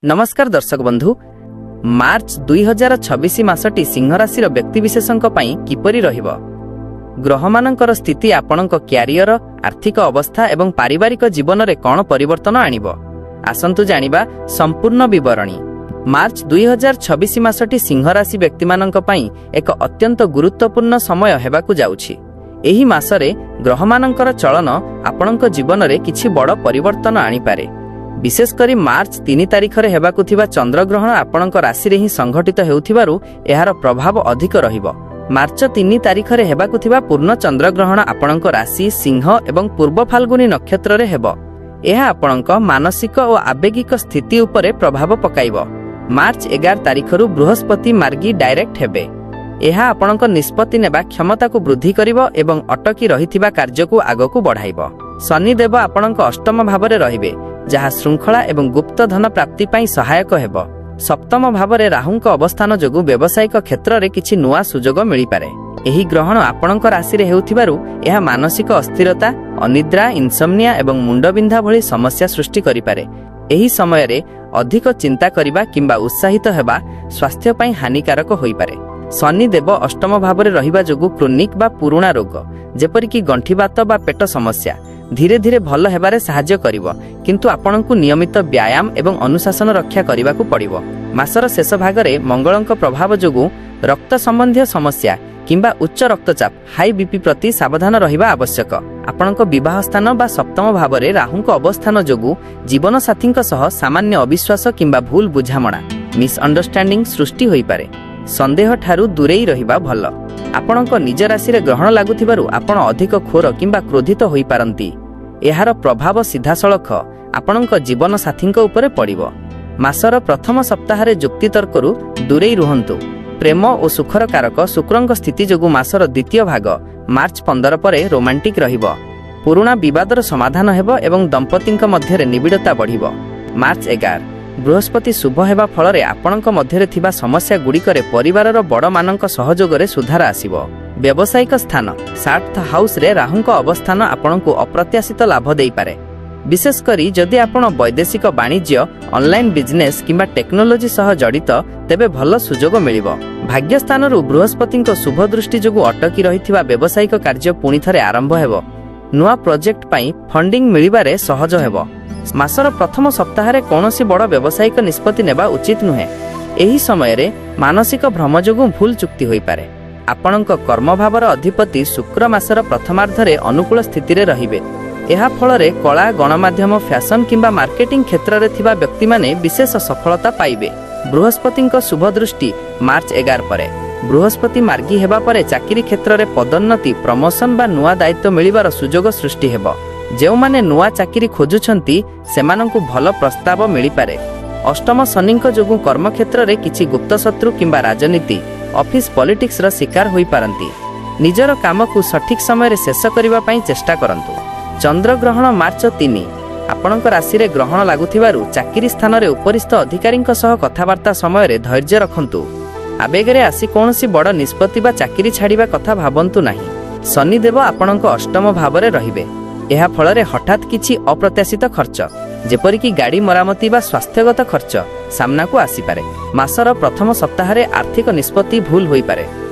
ନମସ୍କାର ଦର୍ଶକ ବନ୍ଧୁ, ମାର୍ଚ୍ଚ 2026 ମାସଟି ସିଂହ ରାଶିର ବ୍ୟକ୍ତିବିଶେଷଙ୍କ ପାଇଁ କିପରି ରହିବ? ଗ୍ରହମାନଙ୍କର ସ୍ଥିତି ଆପଣଙ୍କ କ୍ୟାରିୟର, ଆର୍ଥିକ ଅବସ୍ଥା ଏବଂ ପାରିବାରିକ ଜୀବନରେ କ'ଣ ପରିବର୍ତ୍ତନ ଆଣିବ? ଆସନ୍ତୁ ଜାଣିବା ସମ୍ପୂର୍ଣ୍ଣ ବିବରଣୀ। ମାର୍ଚ୍ଚ 2026 ମାସଟି ସିଂହ ରାଶି ବ୍ୟକ୍ତିମାନଙ୍କ ପାଇଁ ଏକ ଅତ୍ୟନ୍ତ ଗୁରୁତ୍ୱପୂର୍ଣ୍ଣ ସମୟ ହେବାକୁ ଯାଉଛି। ଏହି ମାସରେ ଗ୍ରହମାନଙ୍କର ଚଳନ ଆପଣଙ୍କ ଜୀବନରେ କିଛି ବଡ଼ ପରିବର୍ତ୍ତନ ଆଣିପାରେ। ବିଶେଷ କରି ମାର୍ଚ୍ଚ 3 ତାରିଖରେ ହେବାକୁ ଥିବା ଚନ୍ଦ୍ରଗ୍ରହଣ ଆପଣଙ୍କ ରାଶିରେ ହିଁ ସଂଘଟିତ ହେଉଥିବାରୁ ଏହାର ପ୍ରଭାବ ଅଧିକ ରହିବ। ମାର୍ଚ୍ଚ 3 ତାରିଖରେ ହେବାକୁ ଥିବା ପୂର୍ଣ୍ଣ ଚନ୍ଦ୍ରଗ୍ରହଣ ଆପଣଙ୍କ ରାଶି ସିଂହ ଏବଂ ପୂର୍ବ ଫାଲ୍ଗୁନୀ ନକ୍ଷତ୍ରରେ ହେବ। ଏହା ଆପଣଙ୍କ ମାନସିକ ଓ ଆବେଗିକ ସ୍ଥିତି ଉପରେ ପ୍ରଭାବ ପକାଇବ। ମାର୍ଚ୍ଚ 11 ତାରିଖରୁ ବୃହସ୍ପତି ମାର୍ଗୀ, ଡାଇରେକ୍ଟ ହେବେ। ଏହା ଆପଣଙ୍କ ନିଷ୍ପତ୍ତି ନେବା କ୍ଷମତାକୁ ବୃଦ୍ଧି କରିବ ଏବଂ ଅଟକି ରହିଥିବା କାର୍ଯ୍ୟକୁ ଆଗକୁ ବଢ଼ାଇବ। ଶନିଦେବ ଆପଣଙ୍କ ଅଷ୍ଟମ ଭାବରେ ରହିବେ, ଯାହା ଶୃଙ୍ଖଳା ଏବଂ ଗୁପ୍ତ ଧନ ପ୍ରାପ୍ତି ପାଇଁ ସହାୟକ ହେବ। ସପ୍ତମ ଭାବରେ ରାହୁଙ୍କ ଅବସ୍ଥାନ ଯୋଗୁଁ ବ୍ୟବସାୟିକ କ୍ଷେତ୍ରରେ କିଛି ନୂଆ ସୁଯୋଗ ମିଳିପାରେ। ଏହି ଗ୍ରହଣ ଆପଣଙ୍କ ରାଶିରେ ହେଉଥିବାରୁ ଏହା ମାନସିକ ଅସ୍ଥିରତା, ଅନିଦ୍ରା, ଇନସମନିଆ ଏବଂ ମୁଣ୍ଡବିନ୍ଧା ଭଳି ସମସ୍ୟା ସୃଷ୍ଟି କରିପାରେ। ଏହି ସମୟରେ ଅଧିକ ଚିନ୍ତା କରିବା କିମ୍ବା ଉତ୍ସାହିତ ହେବା ସ୍ୱାସ୍ଥ୍ୟ ପାଇଁ ହାନିକାରକ ହୋଇପାରେ। ଶନିଦେବ ଅଷ୍ଟମ ଭାବରେ ରହିବା ଯୋଗୁଁ କ୍ରୋନିକ୍ ବା ପୁରୁଣା ରୋଗ, ଯେପରିକି ଗଣ୍ଠିବାତ ବା ପେଟ ସମସ୍ୟା, ଧୀରେ ଧୀରେ ଭଲ ହେବାରେ ସାହାଯ୍ୟ କରିବ। କିନ୍ତୁ ଆପଣଙ୍କୁ ନିୟମିତ ବ୍ୟାୟାମ ଏବଂ ଅନୁଶାସନ ରକ୍ଷା କରିବାକୁ ପଡ଼ିବ। ମାସର ଶେଷ ଭାଗରେ ମଙ୍ଗଳଙ୍କ ପ୍ରଭାବ ଯୋଗୁଁ ରକ୍ତ ସମ୍ବନ୍ଧୀୟ ସମସ୍ୟା କିମ୍ବା ଉଚ୍ଚ ରକ୍ତଚାପ, ହାଇ ବିପି ପ୍ରତି ସାବଧାନ ରହିବା ଆବଶ୍ୟକ। ଆପଣଙ୍କ ବିବାହ ସ୍ଥାନ ବା ସପ୍ତମ ଭାବରେ ରାହୁଙ୍କ ଅବସ୍ଥାନ ଯୋଗୁଁ ଜୀବନସାଥୀଙ୍କ ସହ ସାମାନ୍ୟ ଅବିଶ୍ୱାସ କିମ୍ବା ଭୁଲ ବୁଝାମଣା, ମିସ୍ଅଣ୍ଡରଷ୍ଟାଣ୍ଡିଂ ସୃଷ୍ଟି ହୋଇପାରେ। ସନ୍ଦେହ ଠାରୁ ଦୂରେଇ ରହିବା ଭଲ। ଆପଣଙ୍କ ନିଜ ରାଶିରେ ଗ୍ରହଣ ଲାଗୁଥିବାରୁ ଆପଣ ଅଧିକ ଖୋର କିମ୍ବା କ୍ରୋଧିତ ହୋଇପାରନ୍ତି। ଏହାର ପ୍ରଭାବ ସିଧାସଳଖ ଆପଣଙ୍କ ଜୀବନସାଥୀଙ୍କ ଉପରେ ପଡ଼ିବ। ମାସର ପ୍ରଥମ ସପ୍ତାହରେ ଯୁକ୍ତିତର୍କରୁ ଦୂରେଇ ରୁହନ୍ତୁ। ପ୍ରେମ ଓ ସୁଖର କାରକ ଶୁକ୍ରଙ୍କ ସ୍ଥିତି ଯୋଗୁଁ ମାସର ଦ୍ୱିତୀୟ ଭାଗ, ମାର୍ଚ୍ଚ 15 ପରେ, ରୋମାଣ୍ଟିକ୍ ରହିବ। ପୁରୁଣା ବିବାଦର ସମାଧାନ ହେବ ଏବଂ ଦମ୍ପତିଙ୍କ ମଧ୍ୟରେ ନିବିଡ଼ତା ବଢ଼ିବ। ମାର୍ଚ୍ଚ 11 ବୃହସ୍ପତି ଶୁଭ ହେବା ଫଳରେ ଆପଣଙ୍କ ମଧ୍ୟରେ ଥିବା ସମସ୍ୟା ଗୁଡ଼ିକରେ ପରିବାରର ବଡ଼ମାନଙ୍କ ସହଯୋଗରେ ସୁଧାର ଆସିବ। ବ୍ୟବସାୟିକ ସ୍ଥାନ ସାର୍ଥ ହାଉସରେ ରାହୁଙ୍କ ଅବସ୍ଥାନ ଆପଣଙ୍କୁ ଅପ୍ରତ୍ୟାଶିତ ଲାଭ ଦେଇପାରେ। ବିଶେଷ କରି ଯଦି ଆପଣ ବୈଦେଶିକ ବାଣିଜ୍ୟ, ଅନଲାଇନ୍ ବିଜନେସ୍ କିମ୍ବା ଟେକ୍ନୋଲୋଜି ସହ ଜଡ଼ିତ, ତେବେ ଭଲ ସୁଯୋଗ ମିଳିବ। ଭାଗ୍ୟସ୍ଥାନରୁ ବୃହସ୍ପତିଙ୍କ ଶୁଭ ଦୃଷ୍ଟି ଯୋଗୁଁ ଅଟକି ରହିଥିବା ବ୍ୟବସାୟିକ କାର୍ଯ୍ୟ ପୁଣିଥରେ ଆରମ୍ଭ ହେବ। ନୂଆ ପ୍ରୋଜେକ୍ଟ ପାଇଁ ଫଣ୍ଡିଂ ମିଳିବାରେ ସହଜ ହେବ। ମାସର ପ୍ରଥମ ସପ୍ତାହରେ କୌଣସି ବଡ଼ ବ୍ୟବସାୟିକ ନିଷ୍ପତ୍ତି ନେବା ଉଚିତ ନୁହେଁ। ଏହି ସମୟରେ ମାନସିକ ଭ୍ରମ ଯୋଗୁଁ ଭୁଲ ଚୁକ୍ତି ହୋଇପାରେ। ଆପଣଙ୍କ କର୍ମଭାବର ଅଧିପତି ଶୁକ୍ର ମାସର ପ୍ରଥମାର୍ଦ୍ଧରେ ଅନୁକୂଳ ସ୍ଥିତିରେ ରହିବେ। ଏହା ଫଳରେ କଳା, ଗଣମାଧ୍ୟମ, ଫ୍ୟାସନ କିମ୍ବା ମାର୍କେଟିଂ କ୍ଷେତ୍ରରେ ଥିବା ବ୍ୟକ୍ତିମାନେ ବିଶେଷ ସଫଳତା ପାଇବେ। ବୃହସ୍ପତିଙ୍କ ଶୁଭ ଦୃଷ୍ଟି: ମାର୍ଚ୍ଚ 11 ପରେ ବୃହସ୍ପତି ମାର୍ଗୀ ହେବା ପରେ ଚାକିରି କ୍ଷେତ୍ରରେ ପଦୋନ୍ନତି, ପ୍ରମୋସନ ବା ନୂଆ ଦାୟିତ୍ୱ ମିଳିବାର ସୁଯୋଗ ସୃଷ୍ଟି ହେବ। ଯେଉଁମାନେ ନୂଆ ଚାକିରି ଖୋଜୁଛନ୍ତି, ସେମାନଙ୍କୁ ଭଲ ପ୍ରସ୍ତାବ ମିଳିପାରେ। ଅଷ୍ଟମ ଶନିଙ୍କ ଯୋଗୁଁ କର୍ମକ୍ଷେତ୍ରରେ କିଛି ଗୁପ୍ତ ଶତ୍ରୁ କିମ୍ବା ରାଜନୀତି, ଅଫିସ ପଲିଟିକ୍ସର ଶିକାର ହୋଇପାରନ୍ତି। ନିଜର କାମକୁ ସଠିକ ସମୟରେ ଶେଷ କରିବା ପାଇଁ ଚେଷ୍ଟା କରନ୍ତୁ। ଚନ୍ଦ୍ରଗ୍ରହଣ ମାର୍ଚ୍ଚ 3 ଆପଣଙ୍କ ରାଶିରେ ଗ୍ରହଣ ଲାଗୁଥିବାରୁ ଚାକିରି ସ୍ଥାନରେ ଉପରିସ୍ଥ ଅଧିକାରୀଙ୍କ ସହ କଥାବାର୍ତ୍ତା ସମୟରେ ଧୈର୍ଯ୍ୟ ରଖନ୍ତୁ। ଆବେଗରେ ଆସି କୌଣସି ବଡ଼ ନିଷ୍ପତ୍ତି ବା ଚାକିରି ଛାଡ଼ିବା କଥା ଭାବନ୍ତୁ ନାହିଁ। ଶନିଦେବ ଆପଣଙ୍କ ଅଷ୍ଟମ ଭାବରେ ରହିବେ। ଏହା ଫଳରେ ହଠାତ୍ କିଛି ଅପ୍ରତ୍ୟାଶିତ ଖର୍ଚ୍ଚ, ଯେପରିକି ଗାଡ଼ି ମରାମତି ବା ସ୍ୱାସ୍ଥ୍ୟଗତ ଖର୍ଚ୍ଚ, ସାମ୍ନାକୁ ଆସିପାରେ। ମାସର ପ୍ରଥମ ସପ୍ତାହରେ ଆର୍ଥିକ ନିଷ୍ପତ୍ତି ଭୁଲ ହୋଇପାରେ।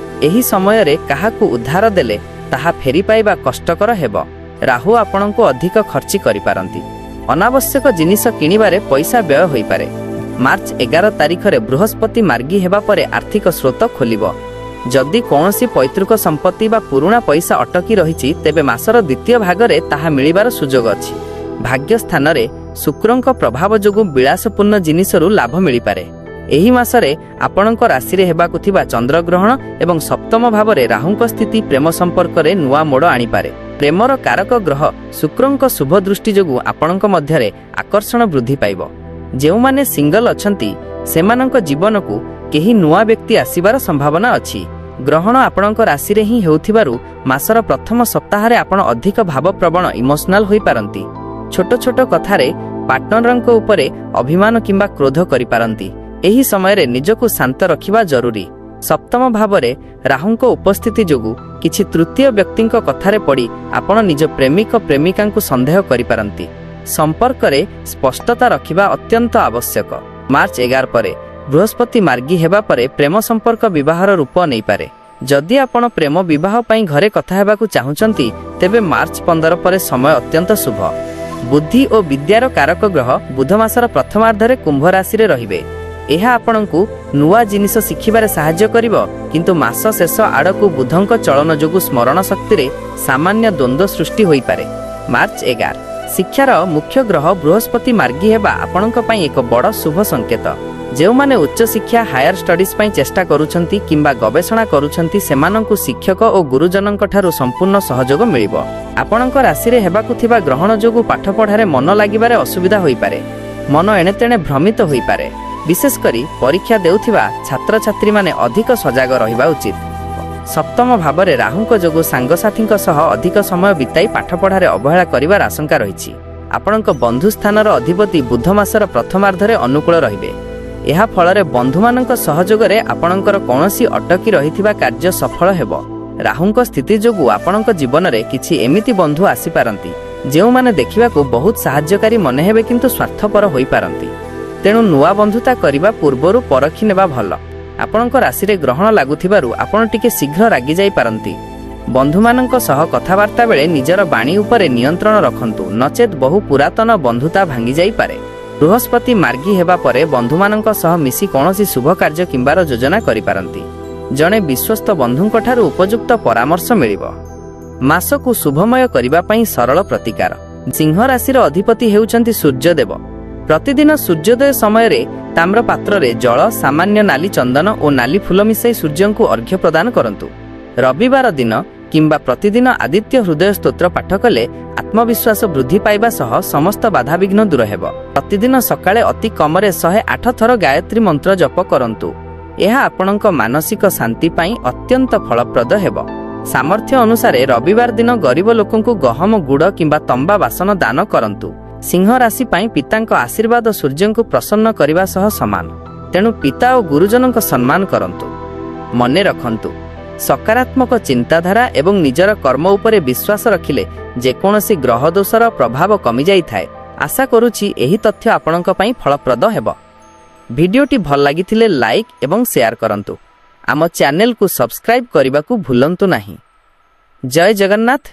ଏହି ସମୟରେ କାହାକୁ ଉଧାର ଦେଲେ ତାହା ଫେରି ପାଇବା କଷ୍ଟକର ହେବ। ରାହୁ ଆପଣଙ୍କୁ ଅଧିକ ଖର୍ଚ୍ଚ କରିପାରନ୍ତି। ଅନାବଶ୍ୟକ ଜିନିଷ କିଣିବାରେ ପଇସା ବ୍ୟୟ ହୋଇପାରେ। ମାର୍ଚ୍ଚ 11 ତାରିଖରେ ବୃହସ୍ପତି ମାର୍ଗୀ ହେବା ପରେ ଆର୍ଥିକ ସ୍ରୋତ ଖୋଲିବ। ଯଦି କୌଣସି ପୈତୃକ ସମ୍ପତ୍ତି ବା ପୁରୁଣା ପଇସା ଅଟକି ରହିଛି, ତେବେ ମାସର ଦ୍ୱିତୀୟ ଭାଗରେ ତାହା ମିଳିବାର ସୁଯୋଗ ଅଛି। ଭାଗ୍ୟ ସ୍ଥାନରେ ଶୁକ୍ରଙ୍କ ପ୍ରଭାବ ଯୋଗୁଁ ବିଳାସପୂର୍ଣ୍ଣ ଜିନିଷରୁ ଲାଭ ମିଳିପାରେ। ଏହି ମାସରେ ଆପଣଙ୍କ ରାଶିରେ ହେବାକୁ ଥିବା ଚନ୍ଦ୍ରଗ୍ରହଣ ଏବଂ ସପ୍ତମ ଭାବରେ ରାହୁଙ୍କ ସ୍ଥିତି ପ୍ରେମ ସମ୍ପର୍କରେ ନୂଆ ମୋଡ଼ ଆଣିପାରେ। ପ୍ରେମର କାରକ ଗ୍ରହ ଶୁକ୍ରଙ୍କ ଶୁଭ ଦୃଷ୍ଟି ଯୋଗୁଁ ଆପଣଙ୍କ ମଧ୍ୟରେ ଆକର୍ଷଣ ବୃଦ୍ଧି ପାଇବ। ଯେଉଁମାନେ ସିଙ୍ଗଲ ଅଛନ୍ତି, ସେମାନଙ୍କ ଜୀବନକୁ କେହି ନୂଆ ବ୍ୟକ୍ତି ଆସିବାର ସମ୍ଭାବନା ଅଛି। ଗ୍ରହଣ ଆପଣଙ୍କ ରାଶିରେ ହିଁ ହେଉଥିବାରୁ ମାସର ପ୍ରଥମ ସପ୍ତାହରେ ଆପଣ ଅଧିକ ଭାବପ୍ରବଣ, ଇମୋସନାଲ ହୋଇପାରନ୍ତି। ଛୋଟ ଛୋଟ କଥାରେ ପାର୍ଟନରଙ୍କ ଉପରେ ଅଭିମାନ କିମ୍ବା କ୍ରୋଧ କରିପାରନ୍ତି। ଏହି ସମୟରେ ନିଜକୁ ଶାନ୍ତ ରଖିବା ଜରୁରୀ। ସପ୍ତମ ଭାବରେ ରାହୁଙ୍କ ଉପସ୍ଥିତି ଯୋଗୁଁ କିଛି ତୃତୀୟ ବ୍ୟକ୍ତିଙ୍କ କଥାରେ ପଡ଼ି ଆପଣ ନିଜ ପ୍ରେମିକ, ପ୍ରେମିକାଙ୍କୁ ସନ୍ଦେହ କରିପାରନ୍ତି। ସମ୍ପର୍କରେ ସ୍ପଷ୍ଟତା ରଖିବା ଅତ୍ୟନ୍ତ ଆବଶ୍ୟକ। ମାର୍ଚ୍ଚ 11 ପରେ ବୃହସ୍ପତି ମାର୍ଗୀ ହେବା ପରେ ପ୍ରେମ ସମ୍ପର୍କ ବିବାହର ରୂପ ନେଇପାରେ। ଯଦି ଆପଣ ପ୍ରେମ ବିବାହ ପାଇଁ ଘରେ କଥା ହେବାକୁ ଚାହୁଁଛନ୍ତି, ତେବେ ମାର୍ଚ୍ଚ 15 ପରେ ସମୟ ଅତ୍ୟନ୍ତ ଶୁଭ। ବୁଦ୍ଧି ଓ ବିଦ୍ୟାର କାରକ ଗ୍ରହ ବୁଧ ମାସର ପ୍ରଥମାର୍ଦ୍ଧରେ କୁମ୍ଭ ରାଶିରେ ରହିବେ। ଏହା ଆପଣଙ୍କୁ ନୂଆ ଜିନିଷ ଶିଖିବାରେ ସାହାଯ୍ୟ କରିବ, କିନ୍ତୁ ମାସ ଶେଷ ଆଡ଼କୁ ବୁଧଙ୍କ ଚଳନ ଯୋଗୁଁ ସ୍ମରଣ ଶକ୍ତିରେ ସାମାନ୍ୟ ଦ୍ୱନ୍ଦ୍ୱ ସୃଷ୍ଟି ହୋଇପାରେ। ମାର୍ଚ୍ଚ 11, ଶିକ୍ଷାର ମୁଖ୍ୟ ଗ୍ରହ ବୃହସ୍ପତି ମାର୍ଗୀ ହେବା ଆପଣଙ୍କ ପାଇଁ ଏକ ବଡ଼ ଶୁଭ ସଂକେତ। ଯେଉଁମାନେ ଉଚ୍ଚଶିକ୍ଷା, ହାୟର ଷ୍ଟଡିଜ୍ ପାଇଁ ଚେଷ୍ଟା କରୁଛନ୍ତି କିମ୍ବା ଗବେଷଣା କରୁଛନ୍ତି, ସେମାନଙ୍କୁ ଶିକ୍ଷକ ଓ ଗୁରୁଜନଙ୍କ ଠାରୁ ସମ୍ପୂର୍ଣ୍ଣ ସହଯୋଗ ମିଳିବ। ଆପଣଙ୍କ ରାଶିରେ ହେବାକୁ ଥିବା ଗ୍ରହଣ ଯୋଗୁଁ ପାଠପଢ଼ାରେ ମନ ଲାଗିବାରେ ଅସୁବିଧା ହୋଇପାରେ। ମନ ଏଣେତେଣେ ଭ୍ରମିତ ହୋଇପାରେ। ବିଶେଷ କରି ପରୀକ୍ଷା ଦେଉଥିବା ଛାତ୍ରଛାତ୍ରୀମାନେ ଅଧିକ ସଜାଗ ରହିବା ଉଚିତ। ସପ୍ତମ ଭାବରେ ରାହୁଙ୍କ ଯୋଗୁଁ ସାଙ୍ଗସାଥୀଙ୍କ ସହ ଅଧିକ ସମୟ ବିତାଇ ପାଠପଢ଼ାରେ ଅବହେଳା କରିବାର ଆଶଙ୍କା ରହିଛି। ଆପଣଙ୍କ ବନ୍ଧୁ ସ୍ଥାନର ଅଧିପତି ବୁଧ ମାସର ପ୍ରଥମାର୍ଦ୍ଧରେ ଅନୁକୂଳ ରହିବେ। ଏହା ଫଳରେ ବନ୍ଧୁମାନଙ୍କ ସହଯୋଗରେ ଆପଣଙ୍କର କୌଣସି ଅଟକି ରହିଥିବା କାର୍ଯ୍ୟ ସଫଳ ହେବ। ରାହୁଙ୍କ ସ୍ଥିତି ଯୋଗୁଁ ଆପଣଙ୍କ ଜୀବନରେ କିଛି ଏମିତି ବନ୍ଧୁ ଆସିପାରନ୍ତି, ଯେଉଁମାନେ ଦେଖିବାକୁ ବହୁତ ସାହାଯ୍ୟକାରୀ ମନେ ହେବେ, କିନ୍ତୁ ସ୍ୱାର୍ଥପର ହୋଇପାରନ୍ତି। ତେଣୁ ନୂଆ ବନ୍ଧୁତା କରିବା ପୂର୍ବରୁ ପରଖି ନେବା ଭଲ। ଆପଣଙ୍କ ରାଶିରେ ଗ୍ରହଣ ଲାଗୁଥିବାରୁ ଆପଣ ଟିକେ ଶୀଘ୍ର ରାଗି ଯାଇପାରନ୍ତି। ବନ୍ଧୁମାନଙ୍କ ସହ କଥାବାର୍ତ୍ତା ବେଳେ ନିଜର ବାଣୀ ଉପରେ ନିୟନ୍ତ୍ରଣ ରଖନ୍ତୁ, ନଚେତ୍ ବହୁ ପୁରାତନ ବନ୍ଧୁତା ଭାଙ୍ଗି ଯାଇପାରେ। ବୃହସ୍ପତି ମାର୍ଗୀ ହେବା ପରେ ବନ୍ଧୁମାନଙ୍କ ସହ ମିଶି କୌଣସି ଶୁଭ କାର୍ଯ୍ୟ କିମ୍ବାର ଯୋଜନା କରିପାରନ୍ତି। ଜଣେ ବିଶ୍ୱସ୍ତ ବନ୍ଧୁଙ୍କଠାରୁ ଉପଯୁକ୍ତ ପରାମର୍ଶ ମିଳିବ। ମାସକୁ ଶୁଭମୟ କରିବା ପାଇଁ ସରଳ ପ୍ରତିକାର। ସିଂହ ରାଶିର ଅଧିପତି ହେଉଛନ୍ତି ସୂର୍ଯ୍ୟଦେବ। ପ୍ରତିଦିନ ସୂର୍ଯ୍ୟୋଦୟ ସମୟରେ ତାମ୍ର ପାତ୍ରରେ ଜଳ, ସାମାନ୍ୟ ନାଲି ଚନ୍ଦନ ଓ ନାଲି ଫୁଲ ମିଶାଇ ସୂର୍ଯ୍ୟଙ୍କୁ ଅର୍ଘ୍ୟ ପ୍ରଦାନ କରନ୍ତୁ। ରବିବାର ଦିନ କିମ୍ବା ପ୍ରତିଦିନ ଆଦିତ୍ୟ ହୃଦୟ ସ୍ତୋତ୍ର ପାଠ କଲେ ଆତ୍ମବିଶ୍ୱାସ ବୃଦ୍ଧି ପାଇବା ସହ ସମସ୍ତ ବାଧାବିଘ୍ନ ଦୂର ହେବ। ପ୍ରତିଦିନ ସକାଳେ ଅତି କମରେ 108 ଥର ଗାୟତ୍ରୀ ମନ୍ତ୍ର ଜପ କରନ୍ତୁ। ଏହା ଆପଣଙ୍କ ମାନସିକ ଶାନ୍ତି ପାଇଁ ଅତ୍ୟନ୍ତ ଫଳପ୍ରଦ ହେବ। ସାମର୍ଥ୍ୟ ଅନୁସାରେ ରବିବାର ଦିନ ଗରିବ ଲୋକଙ୍କୁ ଗହମ, ଗୁଡ଼ କିମ୍ବା ତମ୍ବା ବାସନ ଦାନ କରନ୍ତୁ। ସିଂହ ରାଶି ପାଇଁ ପିତାଙ୍କ ଆଶୀର୍ବାଦ ସୂର୍ଯ୍ୟଙ୍କୁ ପ୍ରସନ୍ନ କରିବା ସହ ସମାନ। ତେଣୁ ପିତା ଓ ଗୁରୁଜନଙ୍କ ସମ୍ମାନ କରନ୍ତୁ। ମନେ ରଖନ୍ତୁ, ସକାରାତ୍ମକ ଚିନ୍ତାଧାରା ଏବଂ ନିଜର କର୍ମ ଉପରେ ବିଶ୍ୱାସ ରଖିଲେ ଯେକୌଣସି ଗ୍ରହ ଦୋଷର ପ୍ରଭାବ କମିଯାଇଥାଏ। ଆଶା କରୁଛି ଏହି ତଥ୍ୟ ଆପଣଙ୍କ ପାଇଁ ଫଳପ୍ରଦ ହେବ। ଭିଡ଼ିଓଟି ଭଲ ଲାଗିଥିଲେ ଲାଇକ୍ ଏବଂ ସେୟାର କରନ୍ତୁ। ଆମ ଚ୍ୟାନେଲକୁ ସବସ୍କ୍ରାଇବ୍ କରିବାକୁ ଭୁଲନ୍ତୁ ନାହିଁ। ଜୟ ଜଗନ୍ନାଥ।